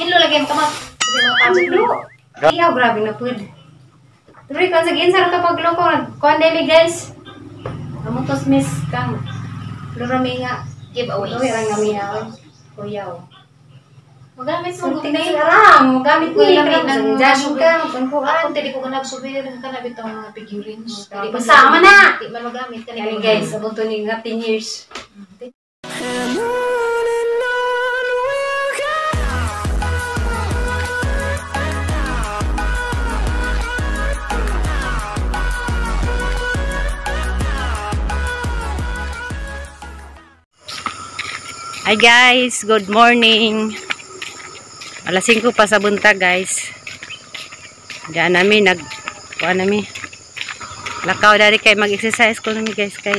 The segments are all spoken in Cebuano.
Hinlo lagi mo kamot. Kasi mga pajak Ano? Iyaw, grabe na pud. Tuloy kan sa ginsa ra kapag loko nagkuan dili guys. Amutos miss kang Florami nga giveaways. Tuloy ra nga miyaw. Kuyaw. Magamit mo Sulti gud na arang, gamit ni Wala kang ng judge ka, Ako magkunkuan. dili ko ganag subir kana bitong mga figurines. Dili ko Basta man na. Di man magamit kani Kani guys, abot to ni nga 10 years. And on we'll go. Hi guys, good morning. Alas 5 pa sa buntag guys. Diyan nami nag kuan nami. Lakaw dari kay mag-exercise ko nami guys kay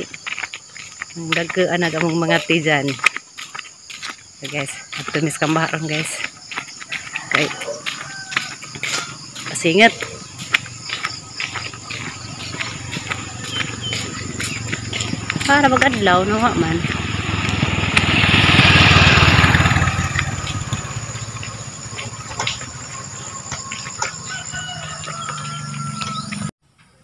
ang dagkaan nag among mga tijan. So guys, adto mis kambaharon guys. Kay pasingat. Para magadlaw no wa man.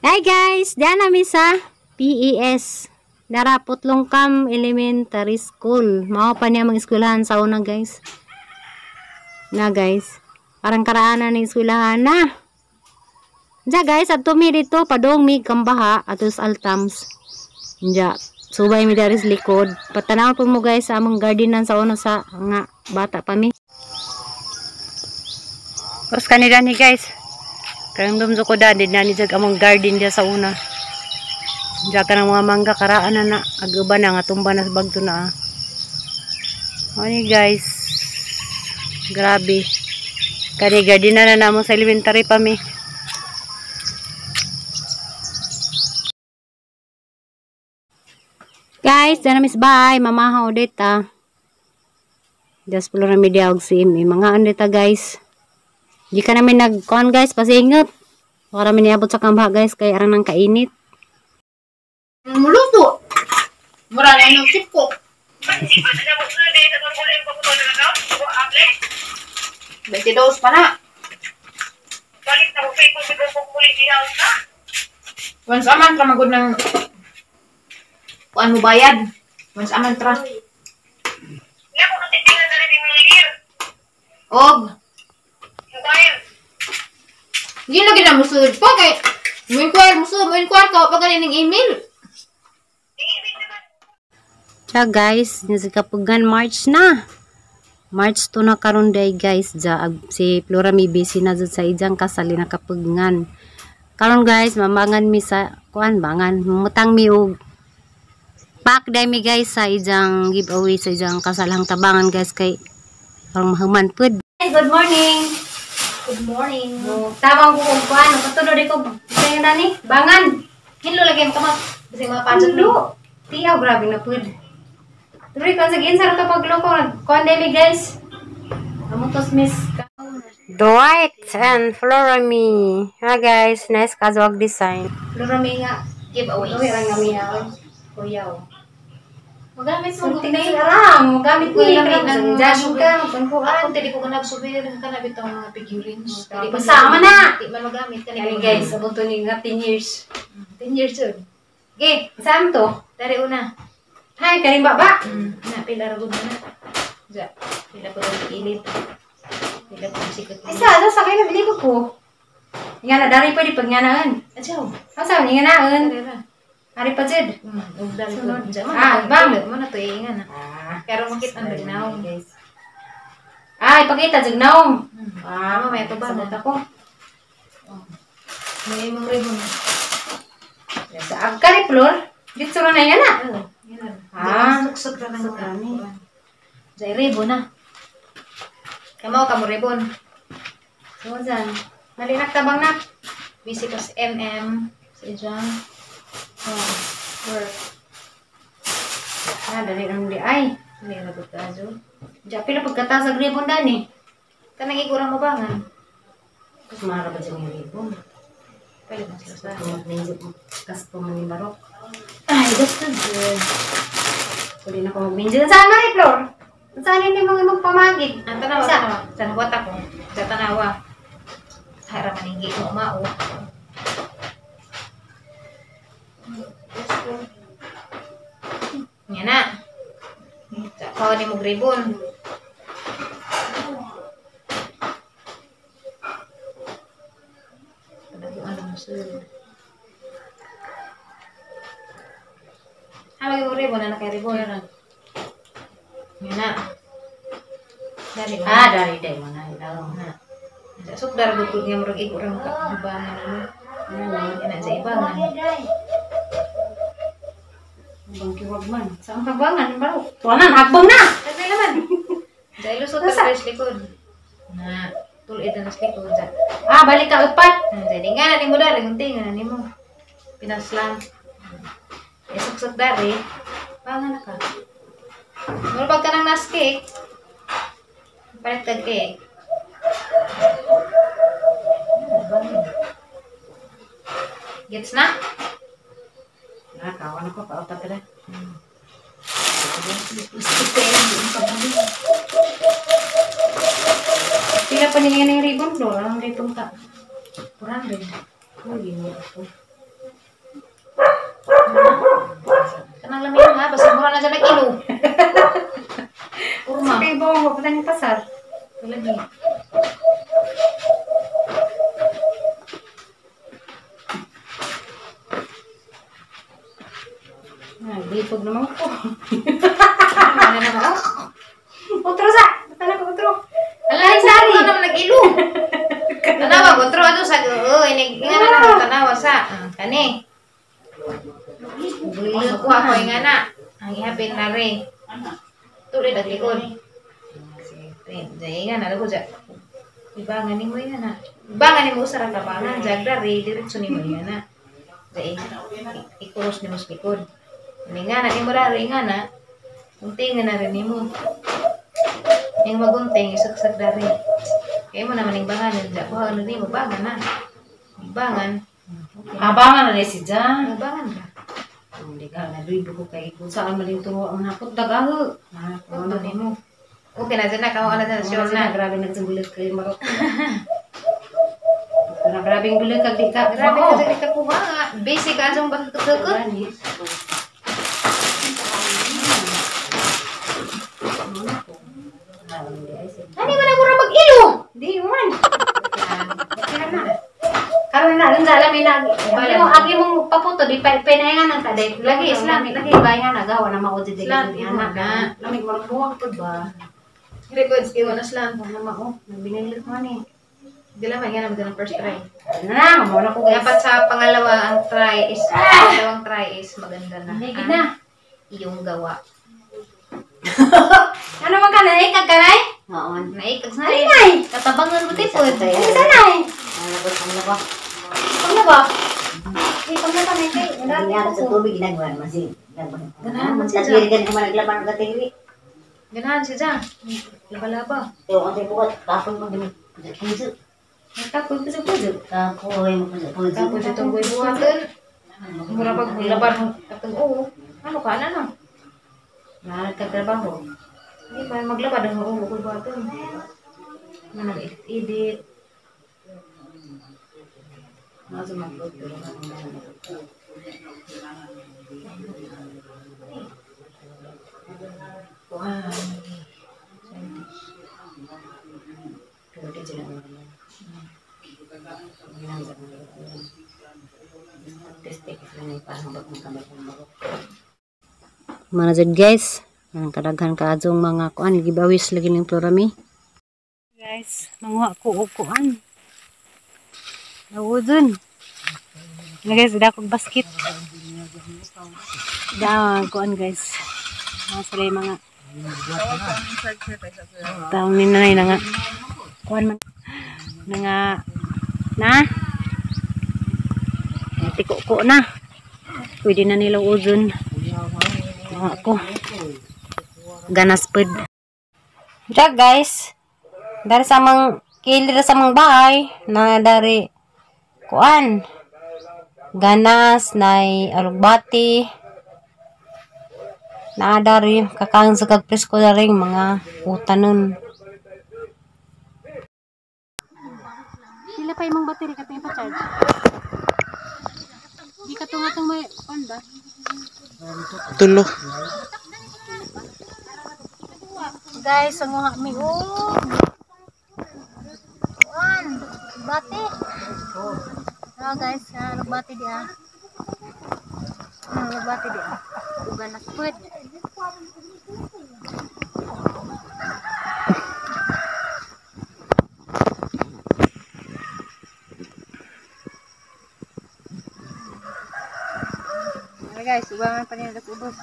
Hi guys, diyan nami sa PES. Dara Putlongkam Elementary School. Mao pa niya mga eskwelahan sa una guys. Na guys, parang karaanan ng eskwelahan na. Diya guys, adto mi dito padong mi Kambaha atos Altams. Diya, subay mi dari sa likod. Patanaw po mo guys sa among gardenan sa una sa nga bata pa mi. Tapos kanila ni guys. Kayong ko da, di na ni jag among garden diya sa una. Diya ka ng mga mangga, karaan na na. Aguba na, nga tumba na sa bagto na ah. Ano guys, grabe. Kani garden na na namo sa elementary pa mi. Guys, dyan na miss bye. Mamahaw dita. Just pulo na media og CMA. Mga ano dita guys. Di ka namin nag-con guys, pasingot. Baka namin niabot sa kambaha guys, kay arang nang kainit. Muluto. Mura na yung chip ko. 22 pa na. Once a month ra magud ng kuan mo bayad. Once a month ra. Og Di lagi na musulod pa kay mo inquire musulod mo inquire ka pa ganin ng email. Siya guys, nasa kapugan March na. March 2 na karon day guys, ja si Flora mi busy na jud sa ijang kasali na kapugan. Karon guys, mamangan mi sa kuan bangan, mutang mi og pack day mi guys sa ijang giveaway sa ijang kasalhang tabangan guys kay parang mahuman pud. Hey, good morning. Good morning. Tabang ko kung kuan, patulo di ko sayo nani, bangan. Hinlo lagi mo kamot. Kasi mga pajak Ano? Tiyaw, grabe na pud. Tuloy kan sa ginsa ra kapag loko nagkuan dili guys. Amutos miss. Dwight and Florami. Hi guys, nice casual design. Florami nga giveaways. tuloy ra nga miyaw. Kuyaw. Magamit mo Sulti gud na arang, gamit ni Wala kang ng judge ka, magkunkuan. Ako dili ko ganag subir kana bitong mga figurines. Dili ko Basta man na. Di man magamit kani Kani guys, abot to ni nga 10 years. 10 years old. Ge, Saan to? dari una. Hay, kaning baba. Na pila ra gud na. Ja, pila ko dali ilid. Pila ko sikat. Ay sa sakay na bili ko ko. Nga na dari pwede pag nga naan. Ajaw. Asa nga naan? Dari ra. Ari pa jud. Ug dali ko. Ja, Ah, bang. Mo na to iingan na. Ah, Pero makita ang dagnaw. guys. Ah, ipakita jud naong. Ah, mamaya to ba Sabot na? ako. May imong ribbon. Sa agkari floor, dito na yan na. Oh, yan. Ah. Suksok ra nang kami. Jay ribbon na. Kamo kamo ribbon. So, dyan. Mali nagtabang na. Busy ko sa MM sa ijang. Oh, work. Ah, dali lang di ay. Hindi na gud ka jo. Diyan, pila pagkatasag ribbon dani. Kanang igurang mo bangan. Tapos mahara ba dyan yung ribbon? Pwede na sila sa. Kas po man yung barok. Ay, that's good. Pwede na ko mag-minjo. Saan na, Flor? Saan ni mga imong pamagid? Ang tanawa, tanawa. Sa ko. Sa tanawa. Hara manigi mo mao. Yan na. Sa kawa ni mo ribbon. Padaguan mo sir. Ah, mo ribbon na kay ribbon. Yan na. Dali. Ah, dari day mo na. Ilaw. Na. Sa sukdar gud nga murag igo ra ka ibangan nimo. Yan na sa ibangan. Bang kiwag man. Sa ang hagbangan ba? Tuwanan hagbang na. Kasi naman. Sa ilusot ta sa likod. Na tulid na sa likod sa. Ah, balik ka upat. Sa di nga na nimo dari gunting na nimo. Pinaslang. Isuksok dari. Pangan na ka. Mura pag ka nang nas cake. Palit kag cake. Gets na? Ah, kawan ako paupat ra. Pila pa niya ng ribbon bro, ang ribbon ka. 400. Uy, ginoo ko. Kanang lamin ha, basta mura na dyan ang kilo. Urma. Kay bongo pa tani pasar. Lagi. Ah, lipog naman ko. Ano na naman? Otro sa. Tala ko otro. Alay, sari. Ano naman nag-ilo? Tanawa, otro ato sa oo, inig nga na naman tanawa sa. Kani. Kuha ko nga na. Ang ihapin na rin. Tuloy ang likod. Sige, nga na, lago dyan. Ibangan ni mo nga na. Ibangan ni mo sa rakabangan. Jagdari, diretso ni mo nga na. Jay, ikuros ni mo sa likod. Ini nga na, ni mo dari nga na. Guntingan na rin ni mo. Yung magunting, isaksak dari. Kaya mo naman yung bangan. Kuha na rin mo, bangan na. Bangan. Abangan na si Jan. Bangan ka. Hindi ka, naluibo ko kay kung saan maling turo ang nakot dagaho. Ah, Kunto ni mo. Okay na dyan na, kawa na dyan, sure na. na. Grabe nagsagulat kay Marok. Na grabe ang gulat kag di ka. Grabe ka dyan ka kuha nga. Basic ka sa mga bakit. Ano man ang mura mag-ilo? Di man. Karon na dun sa alam ina. Agi mong paputo di pa pinayangan ang taday. Lagi islam, lagi bayangan nagawa na mao di Islam, imo na. Lamig mo buwang pud ba. Records, iwan na sila. Wala mao, nabinilot man eh. Di lang, nga naman ng first try. Ano na, mo na ko guys. Dapat sa pangalawa, ang try is, pangalawang try is maganda na. Hindi Ang na. iyong gawa. Ano man ka na ikag kanay? Oo. Naikag sa Ay nay. Katabangan mo tipod. Ano sanay? Ang labo. Pang ba? Ay, pang na kay. Hindi nga sa tubig ginagawa man si. Ganahan man siya. Tagiri ka naman naglaban ng katiri. Ganahan siya dyan. Laba-laba. Ewan ko sa'yo bukat. Kapoy mo gini. Puso. Kapoy puso-puso. Kapoy mo puso. Puso. Tapos itong buhay buhatan. Mura pag laban katong oo. Ano ka na no? Nagkatrabaho. Hindi pa maglabad ang oo buhay buhatan. Ano nag-edit. Mga sumagot pero Wow. Pero di sila naman. Mana jud guys, ang kadaghan kaadtong mga kuan gibawis lagi ning Florami. Guys, manguha ko og kuan. Nawudon. Na guys, dako kog basket. Da kuan guys. Mga sila yung mga taong ni nanay na nga kuan man na nga na tiko-ko na. Pwede na nila udon. Mga ko. Ganas pud. Ja guys, dari sa mang kilir sa mang bahay na dari kuan ganas nay alugbati. Naa dari kakaon sa kag presko dari mga utanon. Pila pa imong battery katong ipa-charge? Di ka tunga tong may on ba? Tulo. Guys, ang mga mi oh. Kuan, bati. Oh guys, bati dia. Bati dia. Ugan na pud. Okay guys, ubangan pa niya ubos.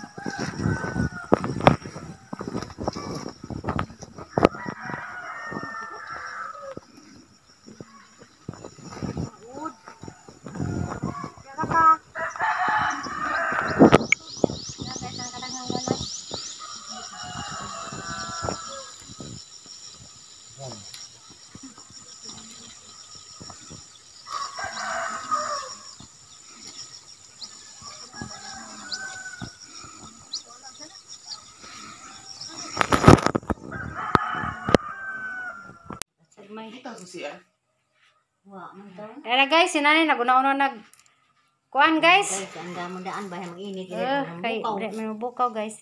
Tara guys, si nanay naguna-una nag kuan guys. Ang damon daan ba mag-init Kay may bukaw guys.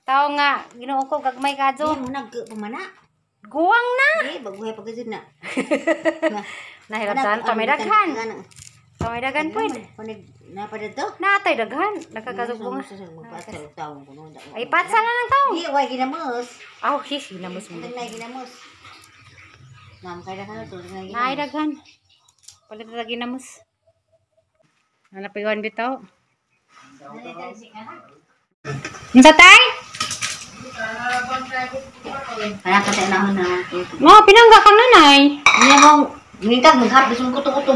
Tao nga Ginoo ko gagmay kadto. Nagpamana. Guwang na. Di baguhay pa gud na. Nahirapsan pa may daghan. Pa may daghan pud. Na pa dito. Natay daghan, nakakasugbo nga. Ay patsa na lang tawo. Di way ginamos. Aw, his ginamos mo. Nay ginamos. Nam kay daghan to nay ginamos. Nay daghan. Palit na ginamos. Ana pa iwan bitaw. Unsa tay? Para ka sa nahon na. Mo pinangga kang nanay. Niya mo ngitag maghapis mo kuto-kuto.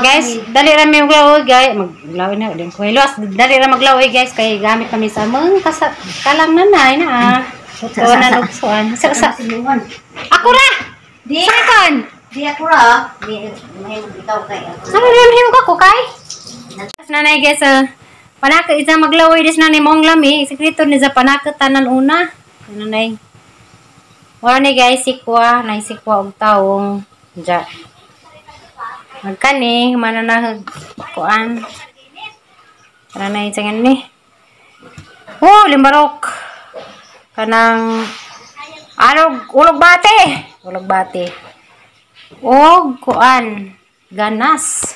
Guys, dali ra mi maglaoy guys, maglaoy na din ko. Luwas, dali ra maglaoy guys kay gamit kami sa among kalang nanay na. So na lugsuan. Sa sa. Ako ra. Di Sakon. Di ako ra. Di mahimong bitaw kay ako. Sa rin himo ka ko kay? Nanay guys, panaka isa maglaway dis nanay mong lami, sekreto ni sa panaka tanan una. Nanay. Wala ni guys sikwa, nay sikwa og taong ja. Magkani mananahag kuan. Nanay tsangan ni. Oh, limbarok. Kanang alog ulog bate. Ulog bate. Og kuan ganas.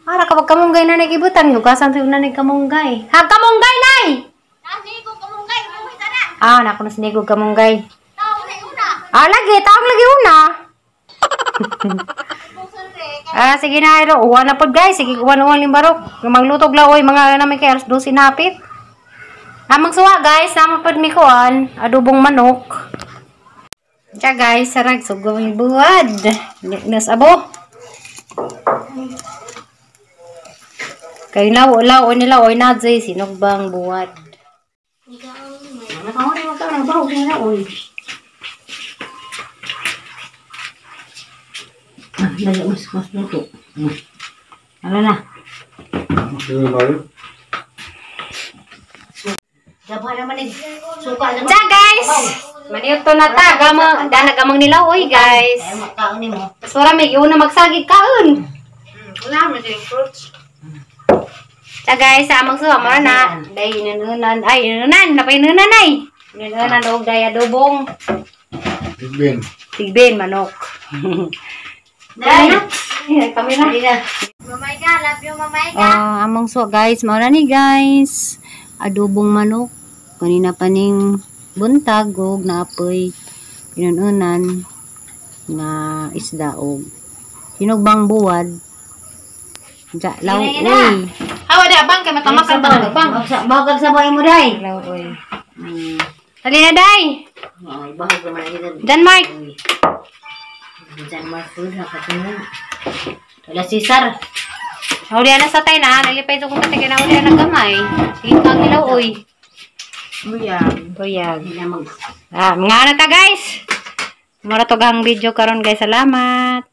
Ara kapag kamunggay na nagibutan, hugasan tayo na kamunggay. Ha, kamunggay nay! Nasigo kamunggay, buhi tara. Ah, nako na sinigog kamunggay. Taong na una. Ah, lagi, taong lagi una. Ah, sige na, iro. Uwan na pod guys. Sige, uwan-uwan limbarok. Maglutog laoy, mga namin kay alas 12 napit. Amang suwa guys, naman pod mi kuan, adobong manok. Diya guys, sarag sugong buwad. Nas abo. Kay law nila oy na jay sinugbang buwad. Nakahuri mo ka nang bahog na oy. Dali mas luto. Ano na? Dapat naman ni suka naman. Diya guys, maniuto na ta gamo dana gamang nila oy guys. Ay makaon nimo. Sura may una magsagig kaon. Wala man yung fruits. Diya guys, sa amang suwa mara na. Day inununan, ay inununan, napay inununan ay. Inununan og day adobong Tigbin. tigbin manok. Dai. Kami na. Dali na. Mamay ka, love you mamay ka. Ah, among suwa guys, mao na ni guys. Adobong manok. Kanina pa ning buntag og naapoy inununan nga isda og sinugbang buwad. Ja, law oy. Hawa di abang kay matamakan ba bang. Bahog kag sabay mo dai. Law oy. Dali na day. Ay bahog naman ang dito. Jan Mark. Diyan Mark food ha katungan. Wala Cesar. Huli na sa tay na, nalipay ito kung tatigay na huli na gamay. Sige kang ilaw oy. Buyag. Buyag. Hindi na mag Ah, mga ano ta guys. Mura to gang video karon guys. Salamat.